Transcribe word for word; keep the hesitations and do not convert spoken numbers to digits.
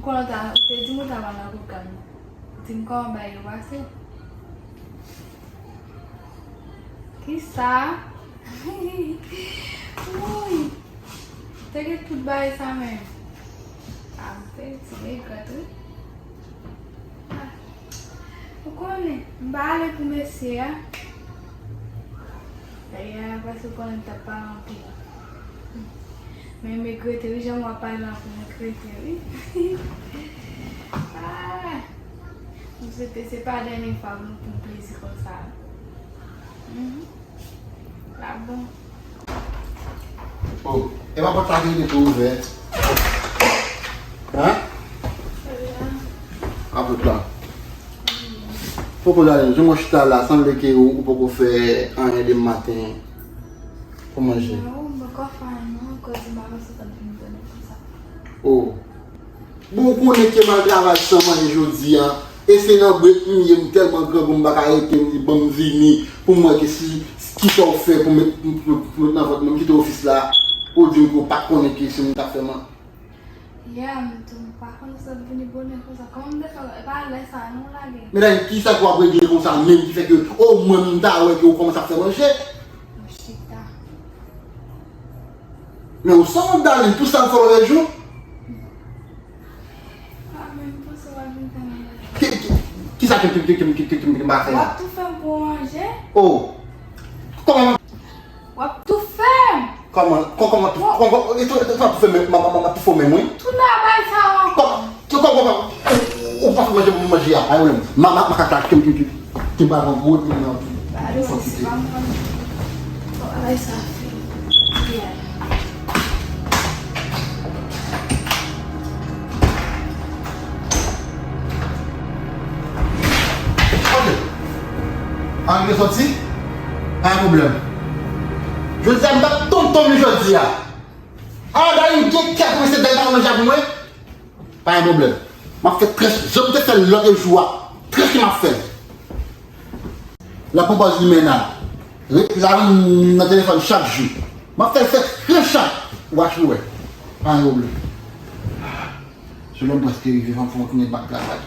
Konnen w ta, ou te di m ou ta pral nan pwogram nan. Ou di m kòman bagay yo pase. Kisa? Woy! Te gen tout bagay sa menm. A, m te ti regrèt, wi. A, ou konnen, m pa ale pou mesye a. Dayè, paske ou konnen m t ap pale anpil. Men m regrete, wi, jan w ap pale la pou m regrete, wi. A! M swete se pa dènye fwa pou m pran plezi konsa. Mhm. La bon. Oh, e pa pòt la ki rete tou ouvè? Hein? Apot la. Poko la, jan mwen chita la, sanble ke ou, ou poko fè anyen demen maten pou manje. Non, m poko fè anyen non, akoz m pa panse w t ap vin konnen konsa. Oh. Bon, ou konnen ke m al travay san manje jodi a. E se nan brek m ye, m tèlman grangou, m pa ka rete, m di, "Ban m vini pou m wè ke si, kisa w fè pou met, pou, pou met nan vant mwen, m kite ofis la." Ou di m ke w pa t konnen ke se mwen k ap fè man. Yeah, m tou, m pa konn si w ap vini bonè konsa. Kòman m te fè, e pa lè sa a non w lage m. Men dayè, kisa ke w ap regle konsa menm ki fè ke omwen m ta wè ke w kòmanse ap fè manje? M chita. Men ou sanwont, darling, pou sa m fè w lòt jou? Ah, men m panse w ap vin fè m bagay. Ki, ki, kisa ke, ke, ke, ke, ke, ke, ke m pa fè la? W ap tou fè m pou w manje? Oh. Kòman? W ap tou fè m! Kòman, kò-, kòman tou, kò-, kò-, e tou, e tou, tou fè m, m, m, m, m ap tou fè m, wi. Tou nan bagay sa yo ankò. Kò-, kò-, kò-, kò-, ou, ou pa fè manje pou m manje a, pa yon pwoblèm. Ma, ma, makak la, kite m, kite m, kite m ba yon gwo men nan. Ba nou, se pa mwen. Bon, bagay sa fini. Yeah. Ok. Ann gen sòti? Pa gen pwoblèm. Jodi a, m t ap tonton li jodi a. A, dayè, m gen kè pou mesye dèyè pa manje pou mwen. Pa gen pwoblèm. M ap fè trèch, jan m te fè l lòt jou a. Trèch li m ap fè l. L ap pran pòz limena. Ret la nan telefòn chak jou. M ap fè l fè trèch la. W a chou wè. Pa gen pwoblèm. Solèy m prèske rive, fò m fè yon tounen bak travay.